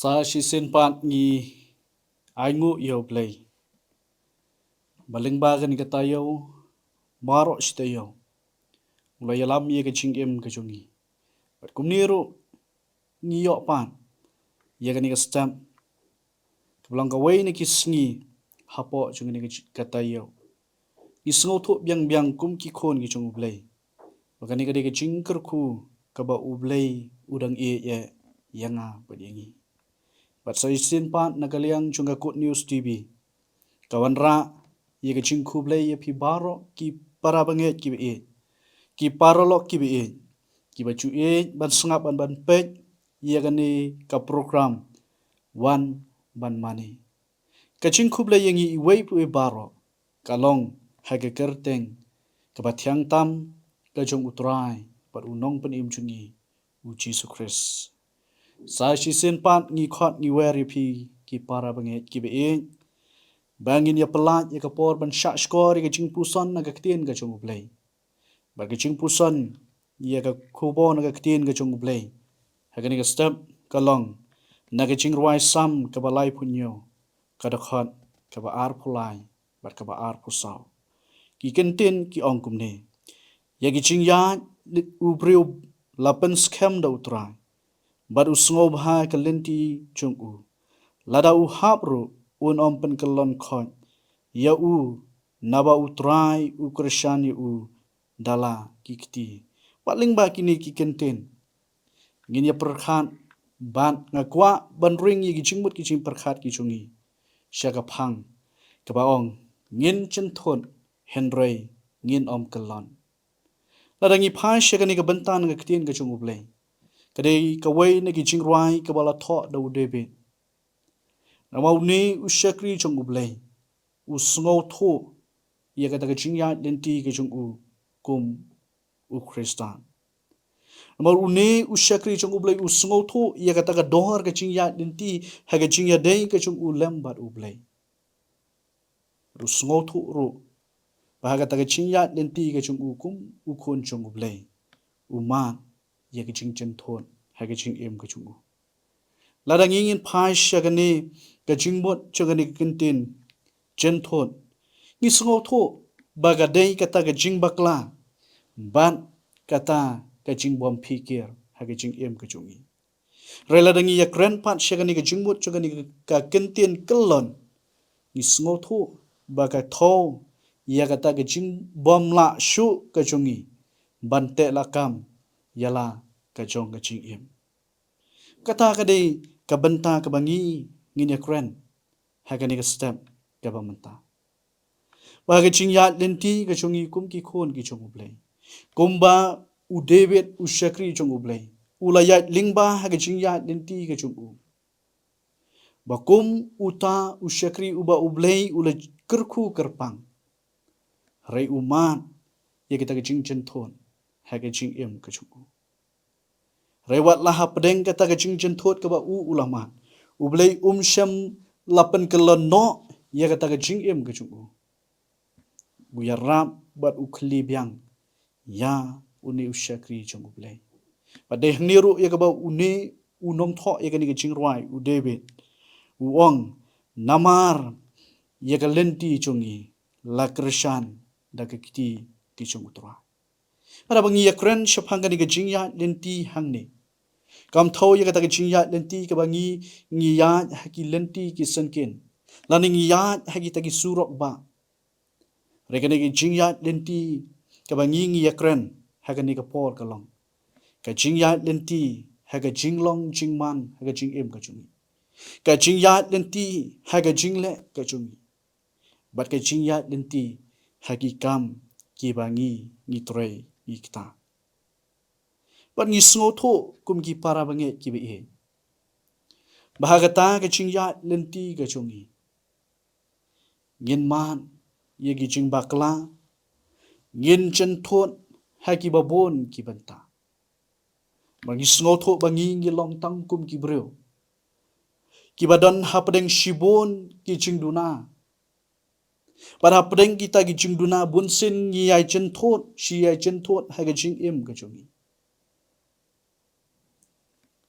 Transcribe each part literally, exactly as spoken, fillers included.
Sa shisien pat ngi ai nguh ïa U Blei ba lyngba kane ka taïew baroh shi taïew u la ïalam ïa ka jingim ka jong ngi. Bad kumne ruh ngi ïoh pat ïa kane ka step kaba long kawei na ki sngi hapoh jong kane ka ji-, ka taïew. Ngi sngewthuh biang biang kum ki khun ki jong U Blei ba kane ka dei ka jingkyrkhu kaba U Blei u dang ïeit ïa nga bad ïa ngi. Bad sa shisien pat na ka liang jong ka Good News T V ka wanrah ïa ka jingkhublei ïa phi baroh ki para bangeit kiba ïeit, ki paralok kiba ïeit, kiba ju ïeit ban sngap ban ban peit ïa kane ka program Wan Ban Mane. Ka jingkhublei ïa ngi iwei pa iwei baroh ka long ha ka kyrteng kaba thiang tam ka jong U Trai bad U Nongpynim jong ngi U Jisu Khrist. Sa shisien pat ngi khot ngi wer ïa phi ki para bangeit kiba ïeit ba ngin ïa pynlait ïa ka por ban shah shkor ïa ka jingpuson na ka ktien ka jong U Blei. Bad ka jingpuson ïa ka khubor na ka ktien ka jong U Blei ha kane ka step ka long na ka Jingrwai Salm kaba laiphew hynñiew, ka dkhot kaba arphew lai bad kaba arphew saw. Ki kyntien ki ong kumne: Ïa ki jingïaid u briew la pynskhem da U Trai, bad u sngewbha ka lynti jong u. Lada u hap ruh un ym pynkyllon khoit ïa u, naba U Trai u kyrshan ïa u da la ki kti. Bad lyngba kine ki kyntien ngin ïa pyrkhat bad nga kwah ban ring ïa ki jingmut ki jingpyrkhat ki jong ngi sha ka phang kaba ong ngin jynthut hynrei ngin ym kyllon. Lada ngi phai sha kane ka bynta na ka ktien ka jong U Blei, ka dei kawei na ki jingrwai kaba la thoh da u David. Namar une u shakri jong U Blei u sngewthuh ïa kata ka jingïaid lynti ka jong u kum u Khristan. Namar une u shakri jong U Blei u sngewthuh ïa kata ka dor ka jingïaid lynti ha ka jingïadei ka jong u lem bad U Blei. U sngewthuh ruh ba ha kata ka jingïaid lynti ka jong u kum u khun jong U Blei, u mad ïa ka jingjynthut ha ka jingim ka jong u. Lada ngi ngin phai sha kane ka jingmut jong kane ka kyntien jynthut, ngi sngewthuh ba ka dei kata ka jingbakla bad kata ka jingbymphikir ha ka jingim ka jong ngi. Hynrei lada ngi ïakren pat sha kane ka jingmut jong kane ka kyntien kyllon, ngi sngewthuh ba ka thew ïa kata ka jingbymlah shuh ka jong ngi ban teh lakam ïa la ka jong ka jingim. Kata ka dei ka bynta kaba ngi ngin ïakren ha kane ka step kaba mynta. Ba ha ka jingïaid lynti ka jong ngi kum ki khun ki jong U Blei, kumba u David u shakri jong U Blei u la ïaid lyngba ha ka jingïaid lynti ka jong u, ba kum uta u shakri uba U Blei u la kyrkhu kyrpang, hynrei u mad ïa kata ka jingjynthut ha ka jingim ka jong u. Hynrei wat la hapdeng kata ka jingjynthut kaba u u la mad, U Blei um shym la pynkyllon noh ïa kata ka jingim ka jong u. U ïarap bad u khlieh biang ïa une u shakri jong U Blei. Bad dei hangne ruh ïa kaba une u nongthoh ïa kane ka jingrwai u David u ong, namar ïa ka lynti jong ngi la kyrshan da ka kti ka jong U Trai. Haba ngi ïakren shaphang kane ka jingïaid lynti hangne, kam thew ïa kata ka jingïaid lynti kaba ngi ngi ïaid ha ki lynti ki syngkien, lane ngi ïaid ha kita ki surok bah. Hynrei kane ka jingïaid lynti kaba ngi ngi ïakren ha kane ka por ka long ka jingïaid lynti ha ka jinglong jingman ha ka jingim ka jong ngi, ka jingïaid lynti ha ka jingleh ka jong ngi, bad ka jingïaid lynti ha ki kam kiba ngi ngi trei ngi ktah. Bad ngi sngewthuh kum ki para bangeit kiba ïeit ba ha kata ka jingïaid lynti ka jong ngi, ngin mad ïa ki jingbakla, ngin jynthut ha kiba bun ki bynta. Ba ngi sngewthuh ba ngi ngi long tang kum ki briew kiba don hapdeng shibun ki jingduna. Bad hapdeng kita ki jingduna bunsien ngi ïai jynthut shi ïai jynthut ha ka jingim ka jong ngi.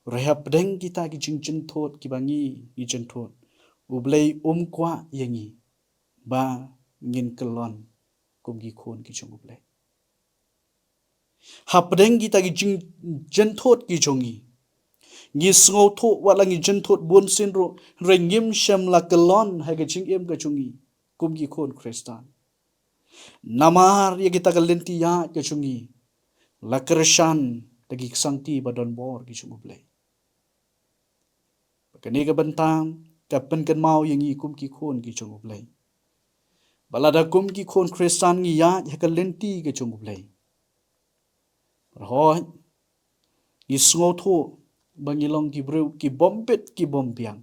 Hynrei hapdeng kita ki jingjynthut kiba ngi, ngi jynthut, U Blei um kwah ïa ngi ba ngin kyllon kum ki khun ki jong U Blei. Hapdeng kita ki jingjynthut ki jong ngi, ngi sngewthuh wat la ngi jynthut bun sien ruh, hynrei ngim shym la kyllon ha ka jingim ka jong ngi kum ki khun Khristan. Namar ïa kita ka lynti ïaid ka jong ngi la kyrshan da ki ksangti ba don bor ki jong U Blei. Ba kane ka bynta ka pynkynmaw ïa ngi kum ki khun ki jong U Blei, ba lada kum ki khun Khristan ngi ïaid ha ka lynti ka jong U Blei, hooid, ngi sngewthuh ba ngi long ki briew ki bym bit ki bym biang.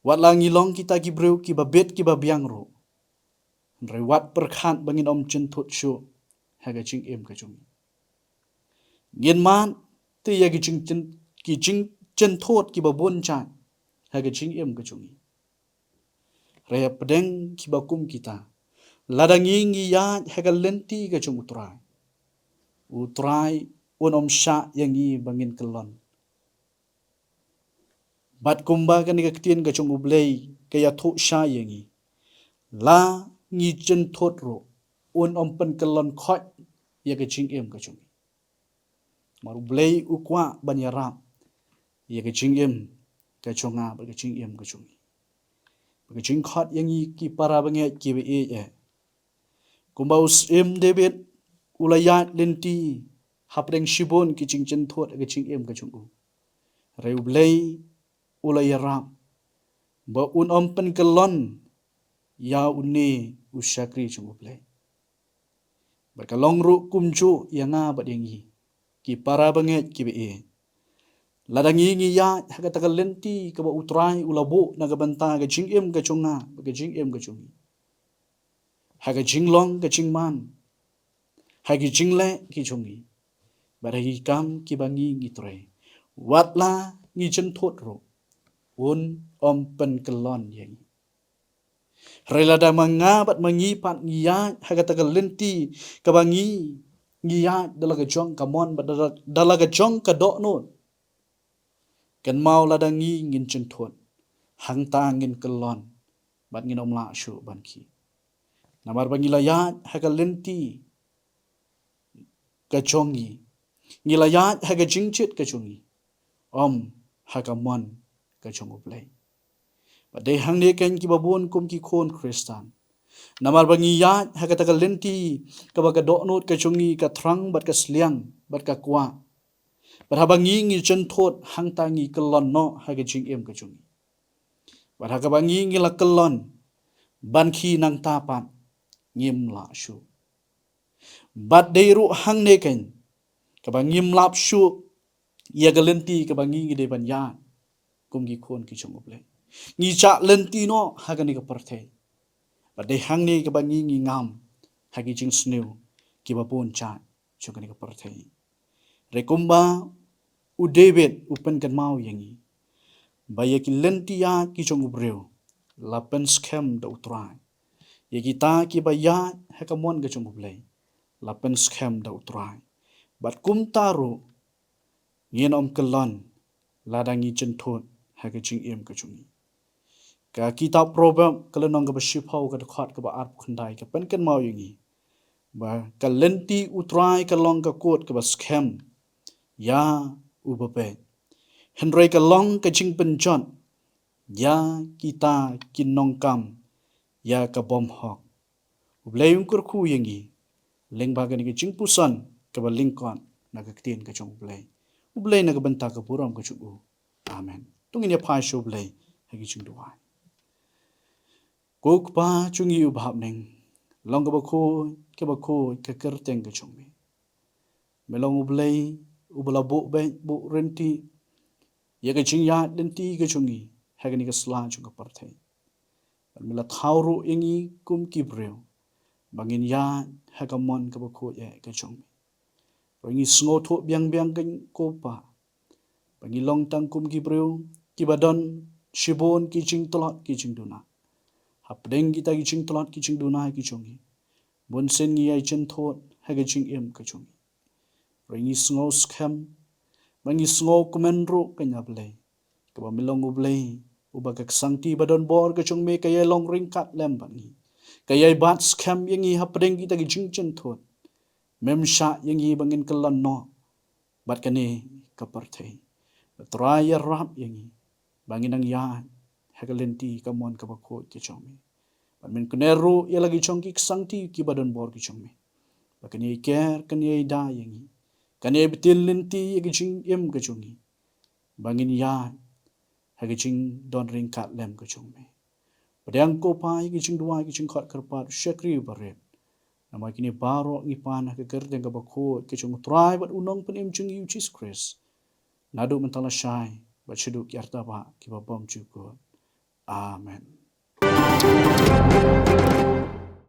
Wat la ngi long kita ki briew kiba bit kiba biang ruh, hynrei wat pyrkhat ba ngin ym jynthut shuh ha ka jingim ka jong ngi. Ngin mad te ïa ki jing, ki jingjynthut kiba bun jait ha ka jingim ka jong ngi. Hynrei hapdeng kiba kum kita, lada ngi ngi ïaid ha ka lynti ka jong U Trai, U Trai un ym shah ïa ngi ba ngin kyllon. Bad kumba kane ka ktien ka jong U Blei ka ïathuh shai ïa ngi, la ngi jynthut ruh un ym pynkyllon khoit ïa ka jingim ka jong ngi. Namar U Blei u kwah ban ïarap ïa ka jingim ka jong nga bad ka jingim ka jong ngi. Bad ka jingkhot ïa ngi ki para bangeit kiba ïeit eh, kumba u syiem David u la ïaid lynti hapdeng shibun ki jingjynthut ha ka jingim ka jong u, hynrei U Blei u la ïarap ba un ym pynkyllon ïa une u shakri jong U Blei. Bad ka long ruh kumjuh ïa nga bad ïa ngi ki para bangeit kiba ïeit. Lada ngi ngi ïaid ha kata ka lynti kaba U Trai u la buh na ka bynta ka jingim ka jong nga bad ka jingim ka jong ngi, ha ka jinglong ka jingman, ha ki jingleh ki jong ngi, bad ha ki kam kiba ngi ngi trei, wat la ngi jynthut ruh un ym pynkyllon ïa ngi. Hynrei lada ma nga bad ma ngi pat ngi ïaid ha kata ka lynti kaba ngi ngi ïaid da la ka jong ka mon bad da la, da la ka jong ka dohnud, kynmaw lada ngi ngin jynthut, hangta ngin kyllon bad ngin ym lah shuh ban khih. Namar ba ngi la ïaid ha ka lynti ka jong ngi, ngi la ïaid ha ka jingjied ka jong ngi, ym ha ka mon ka jong U Blei. Bad dei hangne keiñ kiba bun kum ki khun Khristan, namar ba ngi ïaid ha kata ka lynti kaba ka dohnud ka jong ngi ka thrang bad ka sliang bad ka kwah, bad haba ngi ngi jynthut hangta ngi kyllon noh ha ka jingim ka jong ngi. Bad ha kaba ngi ngi la kyllon ban khih nangta pat ngim lah shuh. Bad dei ruh hangne keiñ kaba ngim lap shuh ïa ka lynti kaba ngi ngi dei ban ïaid kum ki khun ki jong U Blei. Ngi jah lynti noh ha kane ka pyrthei. Bad dei hangne kaba ngi ngi ngam ha ki jingsniew kiba bun jait jong kane ka pyrthei. Hynrei kumba u David u pynkynmaw ïa ngi, ba ïa ki lynti ïaid ki jong u briew la pynskhem da U Trai. Ïa kita kiba ïaid ha ka mon ka jong U Blei la pynskhem da U Trai. Bad kumta ruh ngin ym kyllon lada ngi jynthut ha ka jingim ka jong ngi. Ka kitab Proverb ka lynnong kaba shiphew ka dkhot kaba arphew khyndai ka pynkynmaw ïa ngi ba ka lynti U Trai ka long ka kut kaba skhem ïa uba beit, hynrei ka long ka jingpynjot ïa kita ki nongkam ïa ka bymhok. U Blei un kyrkhu ïa ngi lyngba kane ka jingpuson kaba lyngkot na ka ktien ka jong U Blei. U Blei na ka bynta ka burom ka jong u. Amen. To ngin ïa phai sha U Blei ha ki jingduwai. Ko Kpa jong ngi uba ha bneng, long kaba khuid kaba khuid ka kyrteng ka jong me. Me long U Blei uba la buh beit buh rynti ïa ka jingïaid lynti ka jong ngi ha kane ka sla jong ka pyrthei. Bad me la thaw ruh ïa ngi kum ki briew ba ngin ïaid ha ka mon kaba khuid eh ka jong me. Ba ngi sngewthuh biang biang, ko Kpa, ba ngi long tang kum ki briew kiba don shibun ki jingtlot ki jingduna. Hapdeng kita ki jingtlot ki jingduna ki jong ngi, bunsien ngi ïai jynthut ha ka jingim ka jong ngi. Hynrei ngi sngew skhem ba ngi sngewkmen ruh kane, Blei, kaba me long U Blei uba ka ksangti ba don bor ka jong me ka ïai long ryngkat lem bad ngi, ka ïai bat skhem ïa ngi hapdeng kita ki jingjynthut. Mem shah ïa ngi ba ngin kyllon noh bad kane ka pyrthei. Trai, ïarap ïa ngi ba ngin nang ïaid ha ka lynti kamon kaba khuid ka jong me. Bad men kynnoh ruh ïa la ki jong ki ksangti kiba don bor ki jong me, ba kan ïai ker, kan ïai da ïa ngi, kan ïai btin lynti ïa ki jingim ka jong ngi, ba ngin ïaid ha ki jingdon ryngkat lem ka jong me. Pdiang ko Pa ïa ki jingduwai, ki jingkhot kyrpad, shakri barit. Namar kine baroh ngi pan ha ka kyrteng kaba khuid ka jong U Trai bad U Nongpynim jong ngi U Jisu Khrist, naduh mynta lashai bad shaduh ki artaba kiba bymjukut. Amen.